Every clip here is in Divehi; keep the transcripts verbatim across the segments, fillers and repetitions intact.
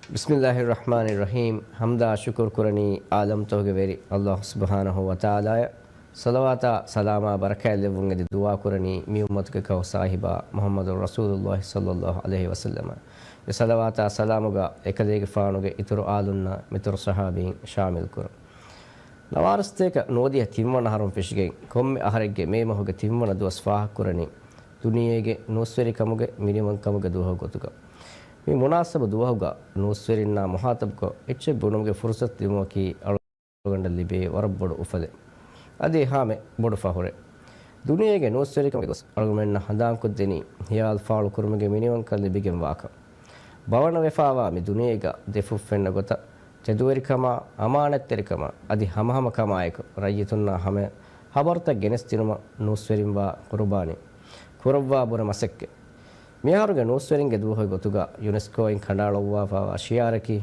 ބިސްމިއްލާހިއްރަޙްމާނިއްރަޙީމް. ޙަމްދާ ޝުކުރު ކުރަނީ ޢާލަމްތަކުގެ ވެރި ﷲ ސުބްޙާނަހޫ ވަތަޢާލާއަށް. ޞަލަވާތާ ސަލާމާ ބަރަކާތް ލެއްވުން އެދި ދުޢާ ކުރަނީ މި އުއްމަތުގެ ކައު ސާހިބާ މުޙައްމަދު ރަސޫލުﷲ ޞައްލައްލާހު ޢަލައިހި ވަސައްލަމަށް. އެ ޞަލަވާތާ ސަލާމުގަ އެކަލޭގެފާނުގެ އިތުރު އާލުންނާ މިތުރު ޞަޙާބީން ޝާމިލް ކުރުން. ނަވާރަސަތޭކަ ނުވަދިހަ ތިންވަނަ އަހަރުން ފެށިގެން ކޮންމެ އަހަރެއްގެ މޭ މަހުގެ ތިންވަނަ ދުވަސް ފާހަގަކުރަނީ ދުނިޔޭގެ ނޫސްވެރިކަމުގެ މިނިވަންކަމުގެ ދުވަހު ގޮތުގަ. މި މުނާސަބު ދުވަހުގަ ނޫސްވެރިންނާ މުހާތަބުކޮށް އެއްޗެއް ބުނުމުގެ ފުރުޞަތު ލިބުމަކީ އަޅުގަނޑަށް ލިބޭ ވަރަށް ބޮޑު އުފަލެއް. އަދި އެހާމެ ބޮޑު ފަހުރެއް. ދުނިޔޭގެ ނޫސްވެރިކަމުގެ ގޮސް އަޅުގަމެންނަށް ހަނދާންކޮށްދެނީ ހިޔާލު ފާޅުކުރުމުގެ މިނިވަންކަން ލިބިގެން ވާކަން. ބަވަނަވެފާވާ މި ދުނިޔޭގަ ދެފުށް ފެންނަ ގޮތަށް ތެދުވެރިކަމާ، އަމާނަތްތެރިކަމާ އަދި ހަމަހަމަކަމާއެކު ރައްޔިތުންނާ ހަމަޔަށް ހަބަރުތައް ގެނެސްދިނުމަށް ނޫސްވެރިންވާ ޤުރުބާނީ. ކުރައްވާ ބުރެ މަސައްކަތް. މިއަހަރުގެ ނޫސްވެރިންގެ ދުވަހުގެ ގޮތުގަ ޔުނެސްކޯއިން ކަނޑައަޅުއްވާފާވާ ޝިޢާރަކީ،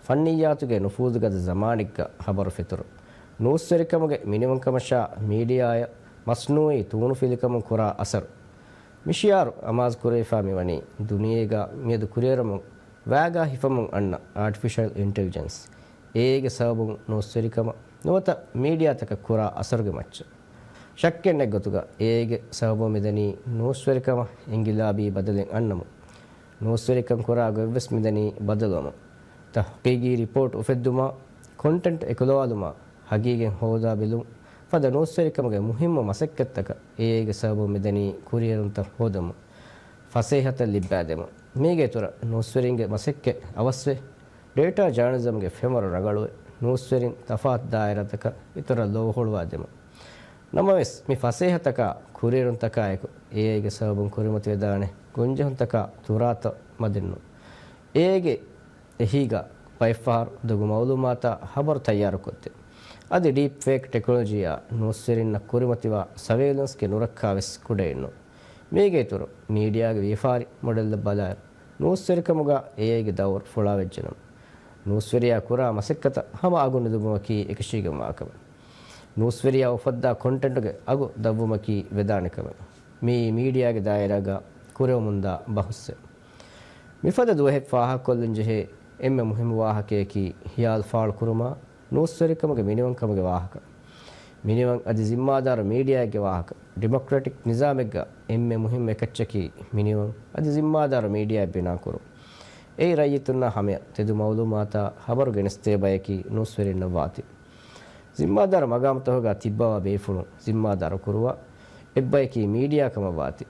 ފަންނިއްޔާތުގެ ނުފޫޒުގަދަ ޒަމާނެއްގަ ޚަބަރު ފެތުރު. ނޫސްވެރިކަމުގެ މިނިވަންކަމަށާ މީޑިއާއަށް މަސްނޫއީ ތޫނުފިލިކަމުން ކުރާ އަސަރު. މި ޝިޢާރު އަމާޒުކުރެވިފާ މިވަނީ ދުނިޔޭގަ މިއަދު ކުރިއެރުމުން ވާގާ ހިފަމުން އަންނަ އާޓިފިޝަލް އިންޓެލިޖެންސް، އޭއައިގެ ސަބަބުން ނޫސްވެރިކަމަށް ނުވަތަ މީޑިއާތަކަށް ކުރާ އަސަރުގެ މައްޗަށް. ޝައްކެއް ނެތް ގޮތުގަ އޭއައިގެ ސަބަބުން މިދަނީ ނޫސްވެރިކަމަށް އިންގިލާބީ ބަދަލެއް އަންނަމުން. ނޫސްވެރިކަން ކުރާ ގޮތްވެސް މިދަނީ ބަދަލުވަމުން. ތަޙްޤީޤީ ރިޕޯޓް އުފެއްދުމާ، ކޮންޓެންޓް އެކުލަވާލުމާ، ހަގީގަތް ހޯދާ ބެލުން ފަދަ ނޫސްވެރިކަމުގެ މުހިއްމު މަސައްކަތްތަކަށް އޭއައިގެ ސަބަބުން މިދަނީ ކުރިއެރުންތައް ހޯދަމުން، ފަސޭހަތައް ލިއްބާދެމުން. މީގެ އިތުރަށް ނޫސްވެރިންގެ މަސައްކަތް އަވަސްވެ، ޑޭޓާ ޖާނަލިޒަމްގެ ފެންވަރު ރަނގަޅުވެ، ނޫސްވެރިން ތަފާތު ދާއިރާތަކަށް އިތުރަށް ލޯ ހުޅުވާދެމުން. ނަމަވެސް، މި ފަސޭހަތަކާ، ކުރިއެރުންތަކާއެކު އޭއައިގެ ސަބަބުން ކުރިމަތިވެދާނެ ގޮންޖެހުންތަކާ ތުރާތައް މަދެއްނު. އޭއައިގެ އެހީގަ ބައެއްފަހަރު ދޮގު މައުލޫމާތާ ޚަބަރު ތައްޔާރުކޮށްދޭ. އަދި ޑީޕް ފޭކް ޓެކްނޮލޮޖީއާ ނޫސްވެރިންނަށް ކުރިމަތިވާ ސަވޭލަންސްގެ ނުރައްކާވެސް ކުޑައެއްނު. މީގެ އިތުރު، މީޑިއާގެ ވިޔަފާރި މޮޑެލްއަށް ބަލާއިރު، ނޫސްވެރިކަމުގަ އޭއައިގެ ދައުރު ފުޅާވެއްޖެނަމަ، ނޫސްވެރިޔާ ކުރާ މަސައްކަތަށް ހަމަ އަގު ނުލިބުމަކީ އެކަށީގެންވާކަމެއް. ނޫސްވެރިޔާ އުފައްދާ ކޮންޓެންޓުގެ އަގު ދަށްވުމަކީ ވެދާނެ ކަމެއް. މިއީ މީޑިއާގެ ދާއިރާގަ ކުރެވެމުންދާ ބަހުސްއެއް. މިފަދަ ދުވަހެއް ފާހަގަކޮށްލަންޖެހޭ އެންމެ މުހިއްމު ވާހަކަޔަކީ، ހިޔާލު ފާޅުކުރުމާ، ނޫސްވެރިކަމުގެ މިނިވަންކަމުގެ ވާހަކަ. މިނިވަން އަދި ޒިންމާދާރު މީޑިއާއެއްގެ ވާހަކަ. ޑިމޮކްރެޓިކް ނިޒާމެއްގަ އެންމެ މުހިއްމު އެކައްޗަކީ، މިނިވަން އަދި ޒިންމާދާރު މީޑިއާއެއް ބިނާކުރުން. އެއީ ރައްޔިތުންނާ ހަމަޔަށް ތެދު މައުލޫމާތާ ޚަބަރު ގެނެސްދޭ ބަޔަކީ ނޫސްވެރިންނަށް ވާތީ. ޒިންމާދާރު މަގާމުތަކުގަ ތިއްބަވާ ބޭފުޅުން ޒިންމާދާރު ކުރުވާ އެއްބަޔަކީ މީޑިއާ ކަމަށް ވާތީ.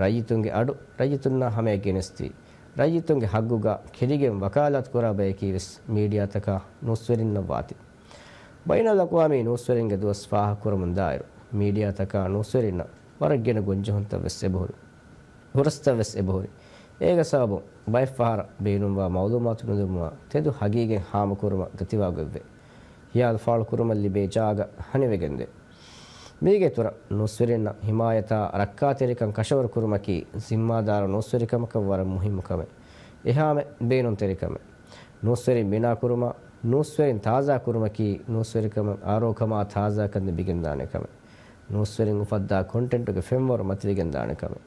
ރައްޔިތުންގެ އަޑު ރައްޔިތުންނާ ހަމަޔަށް ގެނެސްދީ، ރައްޔިތުންގެ ހައްގުގަ ކެރިގެން ވަކާލާތު ކުރާ ބަޔަކީ ވެސް މީޑިއާތަކާ ނޫސްވެރިންނަށް ވާތީ. ބައިނަލްއަޤްވާމީ ނޫސްވެރިންގެ ދުވަސް ފާހަގަކުރަމުން ދާއިރު، މީޑިއާތަކާ ނޫސްވެރިންނަށް ވަރަށް ގިނަ ގޮންޖެހުންތައް ވެސް އެބަހުރި. ހުރަސްތައް ވެސް އެބަހުރި. އޭގެ ސަބަބުން ބައެއްފަހަރަށް ބޭނުންވާ މައުލޫމާތު ނުލިބުމާ ތެދު ހަގީގަތް ހާމަކުރުމަށް ދަތިވާ ގޮތްވެ، ހިޔާލު ފާޅުކުރުމަށް ލިބޭ ޖާގަ ހަނިވެގެންދޭ. މީގެ އިތުރަށް ނޫސްވެރިންނަށް ހިމާޔަތާ ރައްކާތެރިކަން ކަށަވަރުކުރުމަކީ ޒިންމާދާރު ނޫސްވެރިކަމަކަށް ވަރަށް މުހިއްމު ކަމެއް. އެހާމެ ބޭނުންތެރިކަމެއް. ނޫސްވެރިން ބިނާކުރުމާ، ނޫސްވެރިން ތާޒާކުރުމަކީ ނޫސްވެރިކަމަށް އާރޯކަމާ ތާޒާކަން ލިބިގެންދާނެ ކަމެއް. ނޫސްވެރިން އުފައްދާ ކޮންޓެންޓުގެ ފެންވަރު މަތިވެގެންދާނެ ކަމެއް.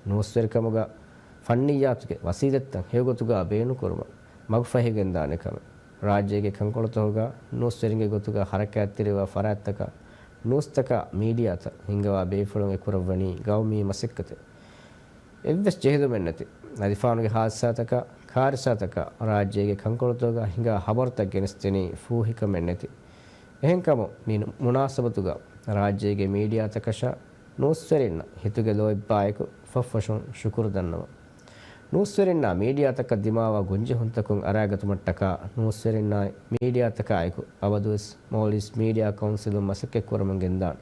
ނޫސްވެރިކަމުގަ ފަންނިއްޔާތުގެ ވަސީލަތްތައް ހެޔޮގޮތުގަ ބޭނުންކުރުމަށް މަގުފަހިވެގެންދާނެ ކަމެއް. ރާއްޖޭގެ ކަންކޮޅުތަކުގަ ނޫސްވެރިންގެ ގޮތުގަ ހަރަކާތްތެރިވާ ފަރާތްތަކަށް ނޫސްތަކާ މީޑިއާތައް ހިންގަވާ ބޭފުޅުން އެކުރައްވަނީ ގައުމީ މަސައްކަތެއް. އެއްވެސް ޖެހިލުމެއްނެތި، އަލިފާނުގެ ހާދިސާތަކާ، ކާރިސާތަކާ ރާއްޖޭގެ ކަންކޮޅުތަކުގަ ހިނގާ ހަބަރުތައް ގެނެސްދެނީ ފޫހިކަމެއްނެތި. އެހެންކަމުން މި މުނާސަބަތުގަ ރާއްޖޭގެ މީޑިއާތަކަށާ ނޫސްވެރިންނަށް ހިތުގެ ލޯތްބާއެކު ފަށްފަށުން ޝުކުރު ދަންނަވަން. ނޫސްވެރިންނާ މީޑިއާތަކަށް ދިމާވާ ގޮންޖެހުންތަކުން އަރާގަތުމަށްޓަކާ ނޫސްވެރިންނާއި މީޑިއާތަކާއެކު އަބަދުވެސް މޯލްޑިވްސް މީޑިއާ ކައުންސިލުން މަސައްކަތްކުރަމުން ގެންދާނެ.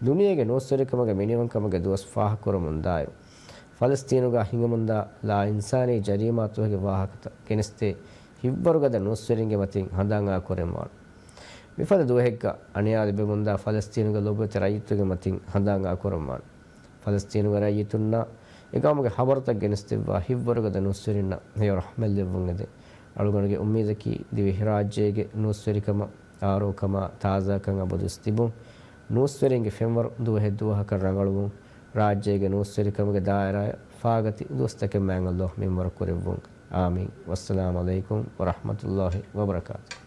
ދުނިޔޭގެ ނޫސްވެރިކަމުގެ މިނިވަންކަމުގެ ދުވަސް ފާހަގަކުރަމުންދާއިރު، ފަލަސްތީނުގަ ހިނގަމުންދާ ލާއިންސާނީ ޖަރީމާތަކުގެ ވާހަކަތައް ގެނެސްދޭ ހިތްވަރުގަދަ ނޫސްވެރިންގެ މަތިން ހަނދާންއާކުރަންވާނެ. މިފަދަ ދުވަހެއްގަ އަނިޔާލެއްވެމުންދާ ފަލަސްތީނުގެ ލޮބުވެތި ރައްޔިތުންގެ މަތިން ހަނދާންއާކުރަންވާނެ. ފަލަސްތީނުގެ ރައްޔިތުންނާ އެގައުމުގެ ޚަބަރުތައް ގެނެސްދެއްވާ ހިތްވަރުގަދަ ނޫސްވެރިންނަށް ހެޔޮ ރަޙްމަތްލެއްވުން އެދެން. އަޅުގަނޑުގެ އުއްމީދަކީ ދިވެހިރާއްޖޭގެ ނޫސްވެރިކަމަށް އާރޯކަމާ ތާޒާކަން އަބަދުވެސް ތިބުން، ނޫސްވެރިންގެ ފެންވަރު ދުވަހެއްދުވަހަކަށް ރަނގަޅުވުން، ރާއްޖޭގެ ނޫސްވެރިކަމުގެ ދާއިރާއަށް ފާގަތި ދުވަސްތަކެއް މާތް ﷲ މިންވަރު ކުރެއްވުން. އާމީން. ވައްސަލާމު ޢަލައިކުމް ވަރަޙްމަތުﷲ ވަބަރަކާތުހު.